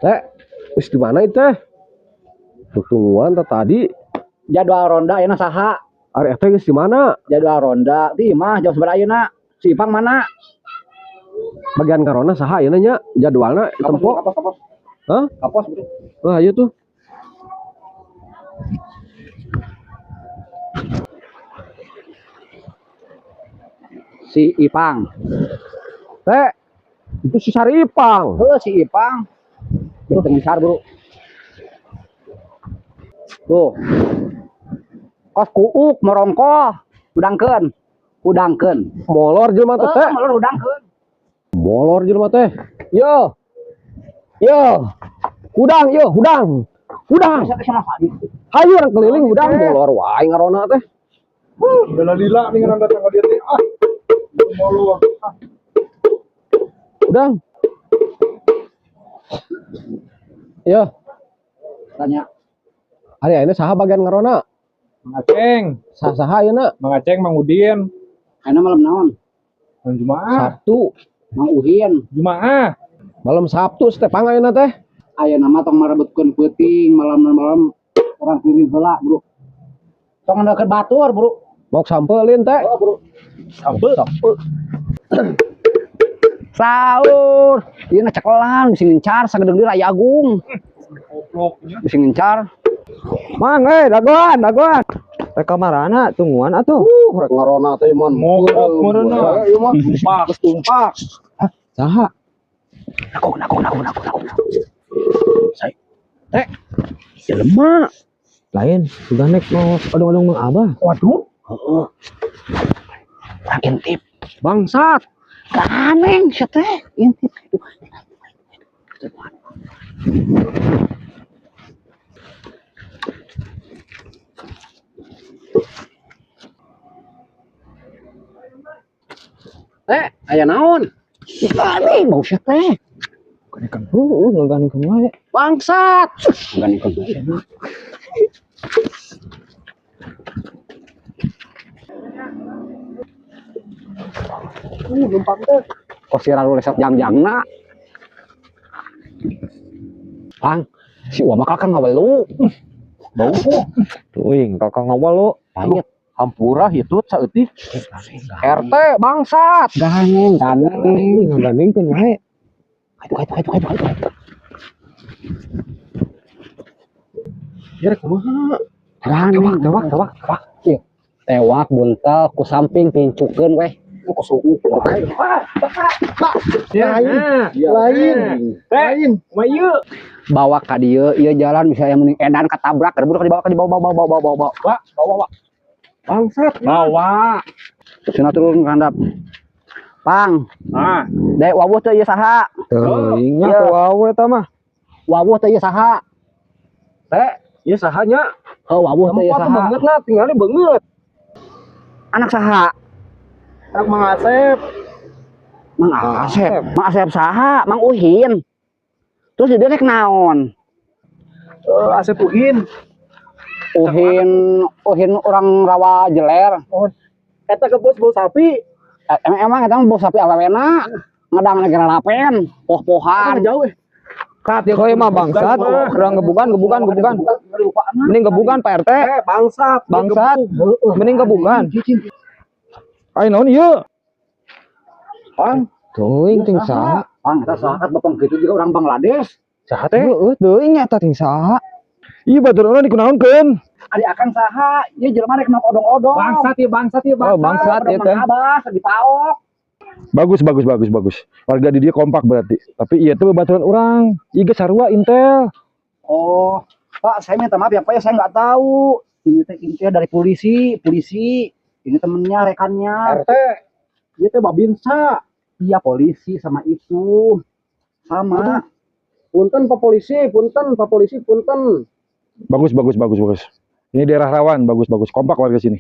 Teh, wis di mana itu teh? Tungguan teh tadi. Jadwal ronda ayeuna saha? Ari teh geus di mana? Jadwal ronda di imah jam sabaraha ayeuna? Si Ipang mana? Bagian karona saha ayeuna nya? Jadwalna tempo. Kapos, kapos. Hah? Kapos, bro. Wah, ayo tuh. Si Ipang. Teh, itu si Saripang. Heuh, si Ipang. Tuh tengencar, bro. Tuh. Kos kuuk morongkoh, hudangkeun. Hudangkeun. Molor jelema teh, teh. Molor hudangkeun. Molor jelema teh. Yo. Yo. Hudang, yo, hudang. Hudang. Hayu orang keliling hudang molor wae ngarona teh. Udah lila nih ngarana datang ka dieu teh. Ah. Molor. Ah. Hudang. Yo, Tanya. Ari ayeuna saha bagian ngarona? Mang Aceng, Saha-saha ayeuna? Mang Aceng, Mang Udin. Ayeuna malam naon? Malam Jumaah. Sabtu. Mang Uhin. Jumaah. Malam Sabtu stepang ayeuna teh. Ayeuna mah tong marebutkeun peuting, malam-malam orang keliling heula, bro. Tong ngandalkeun batur, bro. Mau sampeulin teh. Oh, bro. Sampeu. Sampeu. Sahur. Ieu ngecekelan bisi ngencar sagedeng deui Raya Agung. Gobloknya. Bisi ngencar. Mang, dagoan, dagoan. Rek kamarana tungguan atuh. Rek ngarona teh mun. Mogok meureunna. Ieu mah tumpak, geus tumpak. Saha? Nagong, nagong, nagong, nagong, nagong. Sai. Teh. Jelema. Lain, sudah nek mau odong-odong Mang Abah. Waduh. Heeh. Urang intip. Bangsat. Ganeng sia teh, intip. Teh, aya naon? Ganeng bau sia teh. Heeh, ngaganekeun wae. Bangsat. Ganengkeun wae. Numpang teh. Kok si Ralu lesot jang-jangna. Pang, si Uwa mah kan ngawelu. Bau. Teuing, kakak ngawal lo. Pahit. Hampura hitut saeutik. RT bangsat. Ganeng, ganeng. Ngaganekeun wae. Aduh, aduh, aduh, aduh, aduh. Ya rek kumaha? Ganeng, Tewak, tewak, tewak. Iya. Tewak buntal ku samping pincukeun weh. Ku suuk wae. Lain. Lain. Lain. Mah ieu. Bawa ka dieu, ieu jalan bisa yang mending edan ketabrak, budak dibawa ka dibawa bawa bawa bawa bawa. Bawa, bawa, bawa. Bangsat. Bawa. Cenah turun ke handap. Pang, Ah, dek wawuh teh ieu saha? Teuing nya Iya. teu wae eta mah. Wawuh teh ieu saha? Teh, ieu saha nya? Heuh, wawuh teh ieu Tempat saha? beungeut lah, tinggalnya beungeut. Anak saha? Anak Mang Asep. Mang Asep. Mang Asep saha? Mang Uhin. Terus dia rek naon? Asep Uhin. Uhin, Uhin orang rawa jeler. Eta ke bos bau sapi. Emang eta mah bau sapi awewena. Ngedang negara lapen, poh-pohan. Jauh eh. Kat ya mah bangsat, urang gebugan, gebugan, gebugan. Mending gebugan Pak RT. Bangsat. Bangsat. Mending gebugan. Ai naon ieu? Pang, Teuing ting saha? Pang, eta saha bapang kitu juga orang Bangladesh. Saha teh? Heeh, teuing eta ting saha? Ieu batur urang dikunaonkeun? Ari akan saha? Ieu jelema rek nok odong-odong. Bangsat ieu, bangsat ieu, Oh, bangsat ieu teh. Mang Abah dipaok. Bagus, bagus, bagus, bagus. Warga di dia kompak berarti. Tapi iya tuh baturan orang. Ieu geus sarua intel. Oh, Pak, saya minta maaf ya Pak ya, saya nggak tahu. Ini teh intel dari polisi, polisi. Ini temennya, rekannya. RT. Ieu teh babinsa. Iya, polisi sama itu. Sama. Aduh. Punten Pak polisi, punten Pak polisi, punten. Bagus, bagus, bagus, bagus. Ini daerah rawan, bagus, bagus. Kompak warga sini.